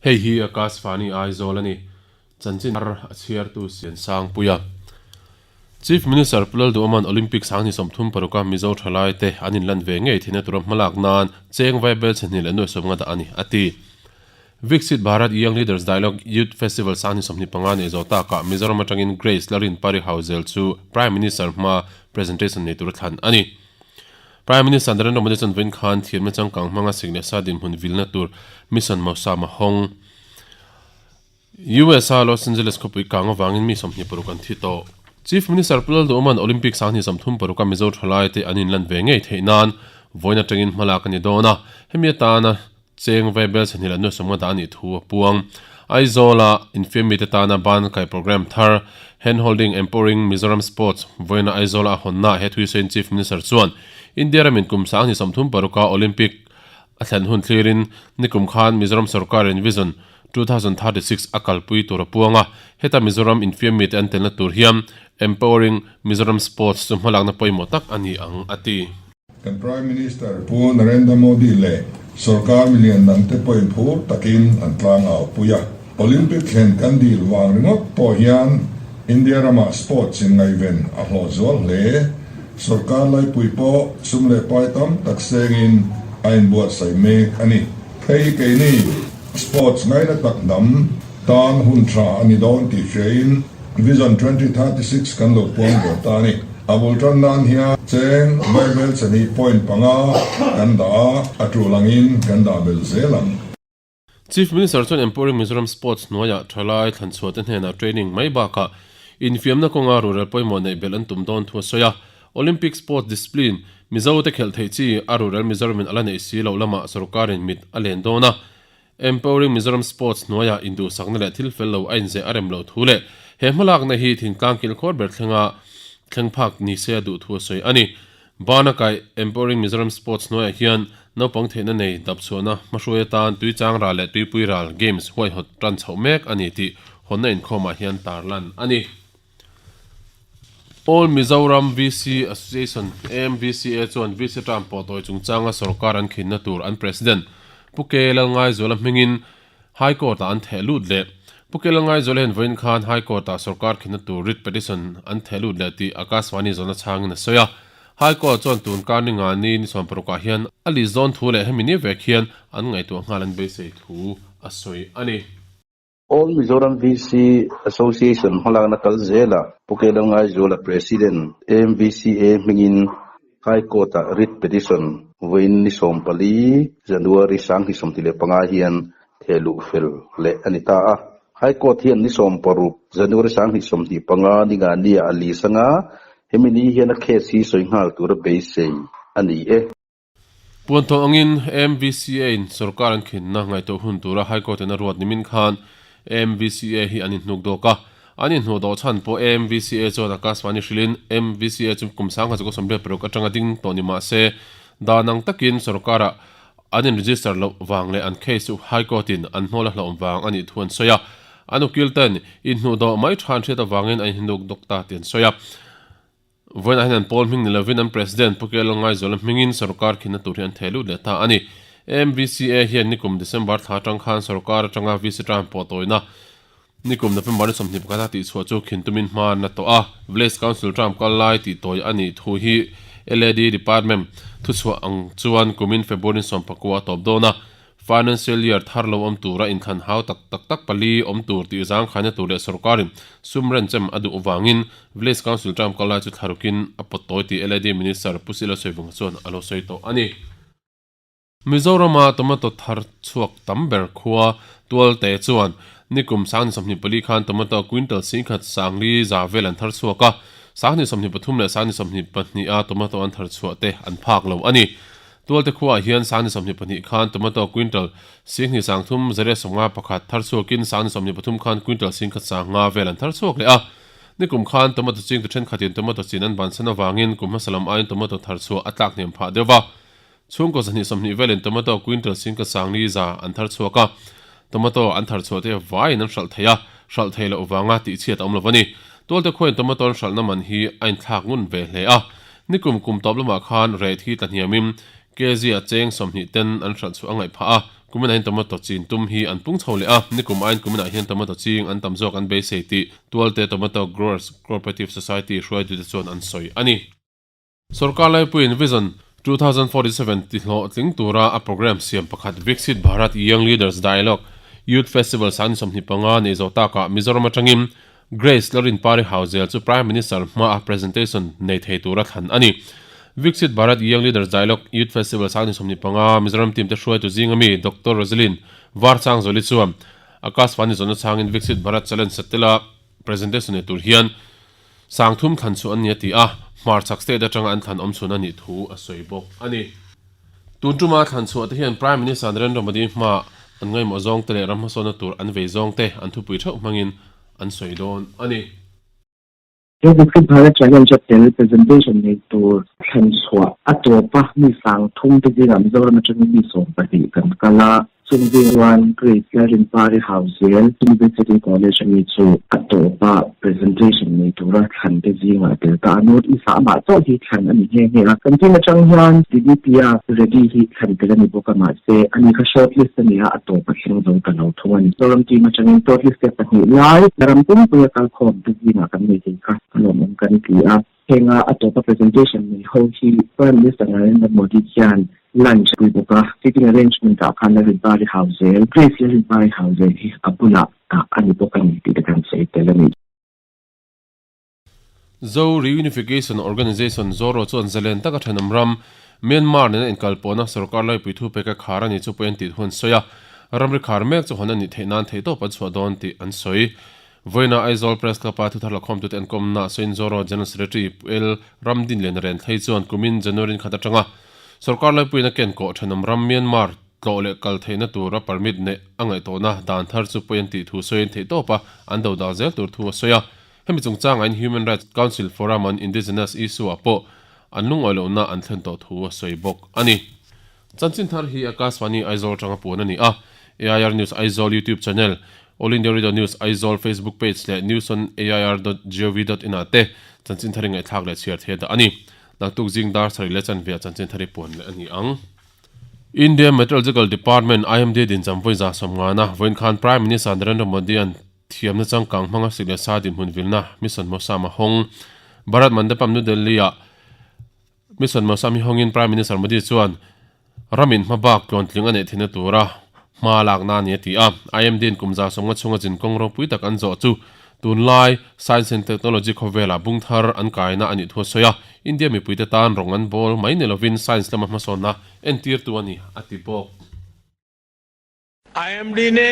Hei hi Akashvani Aizawl a ni. Chanchin thar a chhiartu Siansangpuia. Chief Minister Pu Lalduhawma'n Olympic sanghnih 36 a Mizo thalaite an inlan ve ngei theihna tura hmalak nan cheng vaibel chhe hnih leh nuai sawmnga dah a ni, a ti. Viksit Bharat Young Leaders Dialogue Youth Festival sanghnih 25 neih zawh takah Mizoram atangin Grace Larin Pari Hauzel chu Prime Minister hmaa presentation nei tura thlan a ni. Prime Minister Narendra Modi chuan vawiin khan thiamna changkang hmanga sik leh sa dinhmun vilna tur Mission Mausam a hawng. USA Los Angeles khawpui kang avangin mi 26 an thi tawh. Chief Minister Pu Lalduhawma'n Olympic sanghnih 36 a Mizo thalai te an inlan ve ngei theih nan vawiin atangin hmalak a ni dawn a, hemi atana cheng ve bel chhe hnih leh nuai sawmnga dah a nih thu a puang. Aizawla infiammi te tana ban kai programme thar Hand Holding Empowering Mizoram Sports vawiina Aizawla a hawnnaah he thuisawiin Chief Minister chuan India ramin kum sanghnih 36 a Olympic a thlen hun thlirin nikum khan Mizoram sorkarin Vision 2036 a kalpui tur a puang a, heta Mizoram infiammi te an telna tur hian Empowering Mizoram Sports chu hmalakna pawimawh tak a ni ang, a ti. Kan Prime Minister Pu Narendra Modi leh sorkar milian dangte pawhin phur takin an tlang au pui a. Olympic thlen kan dil vang ringawt pawh hian India ramah sports in ngaihven a hlawh zual hle. Sorkar laipui pawh sum leh pai tam tak sengin a inbuatsaih mek a ni. Hei hi keini sports ngaina tak hnam tan hun tha a ni dawn tih hriain Vision 2036 kan lo puang ve ta a ni. A bul tan nan hian cheng vaibel chahnih point panga kan dah a, a tul angin kan dah belh zel ang. Chief Minister chuan Empowering Mizoram Sports hnuaiah thalai thlanchhuahte hnenah training mai bakah infiamna kawnga ruhrel pawimawh neih belh an tum dawn thu a sawi a. Olympic Sports Discipline, Mizo te khelh theih chi a ruhrel Mizoramin a la neih si loh lamah sorkarin mit a len dawn a. Empowering Mizoram Sports hnuaiah induhsakna leh thil fel lo a inzeh a rem loh thu leh he hmalakna hi thingtlang kilkhawr ber thlenga thleng phak ni se a duh thu a sawi a ni. Bana kaih Empowering Mizoram Sports hnuaiah hian naupang theihna nei dapchhuahna hmahruai atan Tuichang ral leh Tuipui ral Games huaihawt tan chhoh mek a ni tih hawnna inkhawmah hian tarlan a ni. All Mizoram VC Association, AMVCA, chuan VC term pawh tawi chungchanga sorkar an khinna tur an President Pu K Lalngaizuala hmingin High Court-ah an theh lut leh. Pu K Lalngaizuala hian vawiin khan High Court-ah sorkar khinna tur writ petition an theh lut leh tih Akashvani zawhna chhangin a sawi a. High Court chuan tun kar ni nga ni ni sawmparukah hian a list dawn thu leh hemi ni vek hian an ngaihtuah nghal an beisei thu a sawi a ni. All Mizoram VC Association hmalakna kal zelah Pu Kelalngaizuala President, AMVCA hmingin High Court-ah writ petition vawiin ni 14 January 2025 hian thehluh fel leh a ni ta a. High Court hian ni 16 January 2025 Ningani-ah a list anga hemi ni hian a case hi sawi nghal tura beisei a ni e. Puantawh angin MVCA in sorkar an khinna ngaihtuah hun tura High Court in a ruat nimin khan MVCA hi an inhnuk dawk a. An inhnuh dawh chhan pawh MVCA chuan Akashvani hrilhin MVCA chu kum 1986 atanga ding tawh ni mah se dan ang takin sorkarah an in register loh vang leh an case chu High Court in an hnawl a hlauhawm vang a nih thu an sawi a. An ukil ten inhnuh dawh mai tha an hriat avangin an inhnuk dawk ta tih an sawi a. Vawiinah hian an pawl hming ni lovin an President Pu Kelo Ngaizuala hmingin sorkar khinna tur hi an theh lut leh ta a ni. AMVCA hian nikum December thla atang khan sorkar atanga VC term pawh tawina nikum November ni 21 a tihchhuah chu khin tumin hma an la tawh a. Village Council term kal lai tih tawi a nih thu hi LAD Department thuchhuah ang chuan kumin February ni 19 a tawp dawn a. Financial year thar lo awm tura inthlan hau tak tak tak pali awm tur tih zangkhaina tur leh sorkarin sum renchem a duh vangin Village Council term kal lai chu thlarukin a pawt tawi tih LAD Minister Pu Sila Sawivunga chuan a lo sawi tawh a ni. Mizorama tomato thar chhuak tam ber khua Tualte chuan nikum sangni 24 khan tomato quintal singkhat sangli za vel an thar chhuak a, sangni 23 leh sangni 22 a tomato an thar chhuah te an phak lo a ni. Tualte khuaah hian sangni 22 khan tomato quintal singhnih sangthum zariat 51 thar chhuakin sangni 23 khan quintal singkhat sanga vel an thar chhuak leh a. Nikum khan tomato chingtu thenkhatin tomato chin an bansan avangin kum hmasa lam aiin tomato thar chhuah a tlak hniam phah deuh va. Chhungkaw zahnih sawmhnih velin tomato quintal singkhat sangli za an thar chhuak a. Tomato an thar chhuah te vaiin an hralh thei a, hralh thei loh vanga tihchhiat a awm lo a ni. Tualte khuain tomato an hralhna man hi a inthlak ngun ve hle a. Nikum kum tawp lamah khan rate hi tla hniamin kg a cheng 20 ten an hralh chhuah a ngaih phah a. Kumin ah hian tomato chin tum hi an pung chho leh a, nikum aiin kumin ah hian tomato ching an tam zawk an beisei tih Tualte Tomato Growers Cooperative Society hruaitute chuan an sawi a ni. Sorkar laipuiin Vision 2047 tihlawhtling tura a programme siam pakhat Viksit Bharat Young Leaders Dialogue Youth Festival sang ni 25 nei zawh takah Mizoram atangin Grace Lalrinpari Hauzel chu Prime Minister hmaa presentation nei thei tura thlan a ni. Viksit Bharat Young Leaders Dialogue Youth Festival sang ni 25 Mizoram team te hruaitu zinga mi Doctor Roselyn Varchangzawli chuan Akashvani zawhna changin Viksit Bharat Challenge Satela presentation nei tur hian Sangthum thlan chu an ni a ti a, hmarchhak state atanga an thlan awm chhun a nih thu a sawi bawk a ni. Tun tuma thlan chhuah te hian Prime Minister Narendra Modi hma an ngaihmawh zawng te leh ram hmasawnna tur an vei zawng te an thupui theuh hmangin an sawi dawn a ni. He Viksit Bharat Challenge a tel presentation nei tur thlan chhuah a tawp a, mi sangthum te zingah Mizoram atangin mi 12 kan kal a. Chung zing chuan Grace Lalrinpari Hauzel, University College ami chu a tawpa presentation nei tura thlan te zingah tel ta a. North East ah amah chauh hi thlan a ni nghe nghe a. Kan team atang hian Didipia Reddy hi thlan tel a ni bawk a, mahse ani kha short list a ni a, a tawp a thleng zo ta lo thung a ni. Zoram team atangin short list te pahnih lai ram pumpuia kalkhawm te zingah kan nei thei kha a lawmawm kan ti a. Henga a tawpa presentation nei ho hi Prime Minister Narendra Modi hian lunch a pui bawk a, seating arrangement ah khan Lalrinpari Hauzel, Grace Lalrinpari Hauzel hi a bulah dah a ni bawk a ni tih te kan sawi tel a ni. Zo Reunification Organisation, ZORO, chuan zalen taka thenawm ram, Myanmar nena inkalpawhna sorkar laipui thupeka khar a ni chu pawhin tih thu an sawi a, ramri khar mek chu hawn a nih theih nan theihtawp an chhuah dawn tih an sawi. Vawiina Aizawl Press Club-a thuthar lakhawmtute an kawmna Saint Zoro General Secretary Pu El Ramdinliana Renthlei chuan kumin January khat atanga sorkar laipuiin a ken kawh thenawm ram Myanmar tlawh leh kal theihna tura permit neih a ngaihtuahna dan thar chu pawi an tih thu sawiin theihtawpa an do dal zel tur thu a sawi a. Hemi chungchangah Human Rights Council Forum on Indigenous Issue-ah pawh an lungawi lohna an thlen tawh thu a sawi bawk a ni. Chanchin thar hi Akashvani Aizawl atanga puan a ni a, AIR News Aizawl YouTube channel, All India Radio News Aizawl Facebook page leh news on air dot gov dot in ah te chanchin thar i ngaihthlak leh chhiar thei a dah a ni. Naktuk zing dar sarih leh chanve ah chanchin thar i puan leh a ni ang. India Meteorological Department, IMD, din cham vawi 150 a, vawiin khan Prime Minister Narendra Modi-a'n thiamna changkang hmanga sik leh sa dinhmun vilna Mission Mausam a hawng. Bharat Mandapam New Delhi-ah Mission Mausam hi hawngin Prime Minister Modi chuan ramin hmabak tluantling a neih theihna tura hma lakna a ni a ti a. IMD-in kum 150 chhunga zin kawng ropui tak an zawh chu tunlai Science and Technology khawvelah bung thar an kaina a nih thu a sawi a. India mipuite tan rawng an bawl mai ni lovin science lama hmasawnna entirtu a ni a ti bawk. IMD ने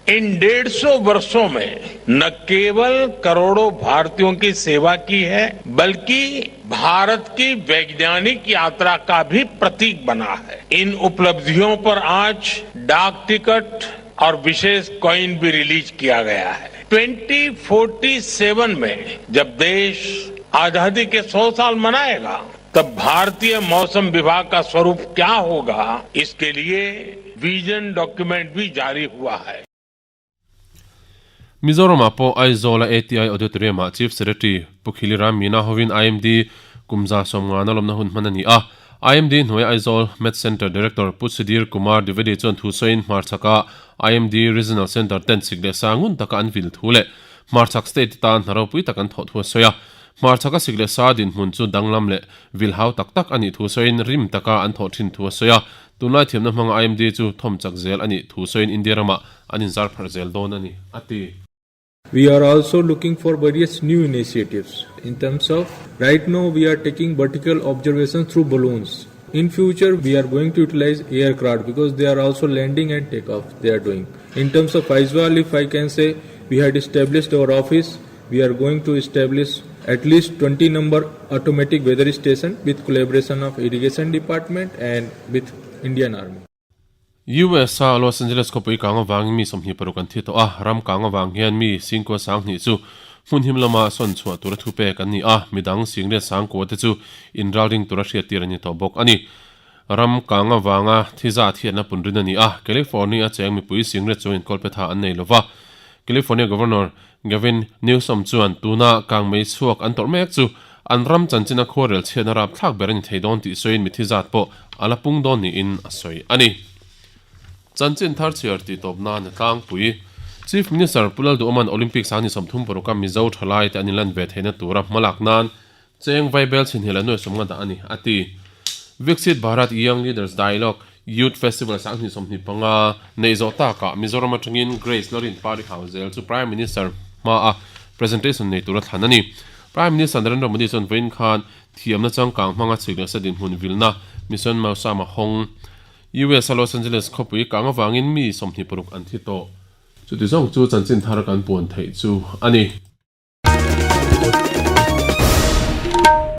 इन 150 वर्षों में न केवल करोड़ों भारतीयों की सेवा की है बल्कि भारत की वैज्ञानिक यात्रा का भी प्रतीक बना है इन उपलब्धियों पर आज डाक टिकट और विशेष कॉइन भी रिलीज किया गया है 2047 में जब देश आजादी के 100 साल मनाएगा तब भारतीय मौसम विभाग का स्वरूप क्या होगा इसके लिए विजन डॉक्यूमेंट भी जारी हुआ है। Mizoram-ah pawh Aizawl-a ATI Auditorium-ah Chief Secretary Pu Khili Ram Meena hovin IMD kum 150 lawmna hun hman a ni a. IMD hnuaia Aizawl Met Centre Director Pu Sudhir Kumar Dwivedi chuan thu sawiin hmarchhaka IMD Regional Centre ten chik leh sa ngun taka an vil thu leh hmarchhak state tan hna ropui tak an thawh thu a sawi a. Hmarchhaka sik leh sa dinhmun chu danglam leh vil hau tak tak a nih thu sawiin rim taka an thawh thin thu a sawi a. Tunlai thiamna hmanga IMD chu thawm chak zel a nih thu sawiin India ramah an inzar pharh zel dawn a ni, a ti. We are also looking for various new initiatives in terms of right now we are taking vertical observation through balloons. In future we are going to utilize aircraft because they are also landing and take off they are doing. In terms of Aizawl if I can say we had established our office We are going to establish at least 20 number automatic weather station with collaboration of irrigation department and with Indian Army. US-a Los Angeles khawpui kang avangin mi 26 an thi tawh a, ram kang avang hian mi singkua sanghnih chu hmun him lama sawn chhuah tura thu pek an ni a, midang singriat sangkua te chu inralring tura hriattir an ni tawh bawk a ni. Ram kang avanga thi zat hian a punrin a ni a, California cheng mipui singriat chuang inkawl pe tha an nei lova, California Governor Gavin Newsom chuan tuna kangmei chhuak an tawrh mek chu an ram chanchina khuarel chhiatna rapthlak ber a ni thei dawn tih sawiin mithi zat pawh a la pung dawn niin a sawi a ni. Chanchin thar chhiar tih tawp nan a tlangpui. Chief Minister Pu Lalduhawma'n Olympics a ni 36 a Mizo thalai te an inlan ve theihna tura hmalak nan Cheng Vaibel chhinhil a nuaihsawm nga dah a ni, a ti. Viksit Bharat Young Leaders Dialogue Youth Festival 2025 neih zawh takah Mizoram atangin Grace Lorin Pari Hauzel chu Prime Minister hmaa presentation nei tura thlan a ni. Prime Minister Narendra Modi chuan vawiin khan thiamna changkang hmanga chhik leh sa dinhmun vilna Mission Mausam a hawng. US a Los Angeles khawpui kang avangin mi 26 an thi tawh. Chuti zawng chu chanchin thar kan puan theih chu a ni.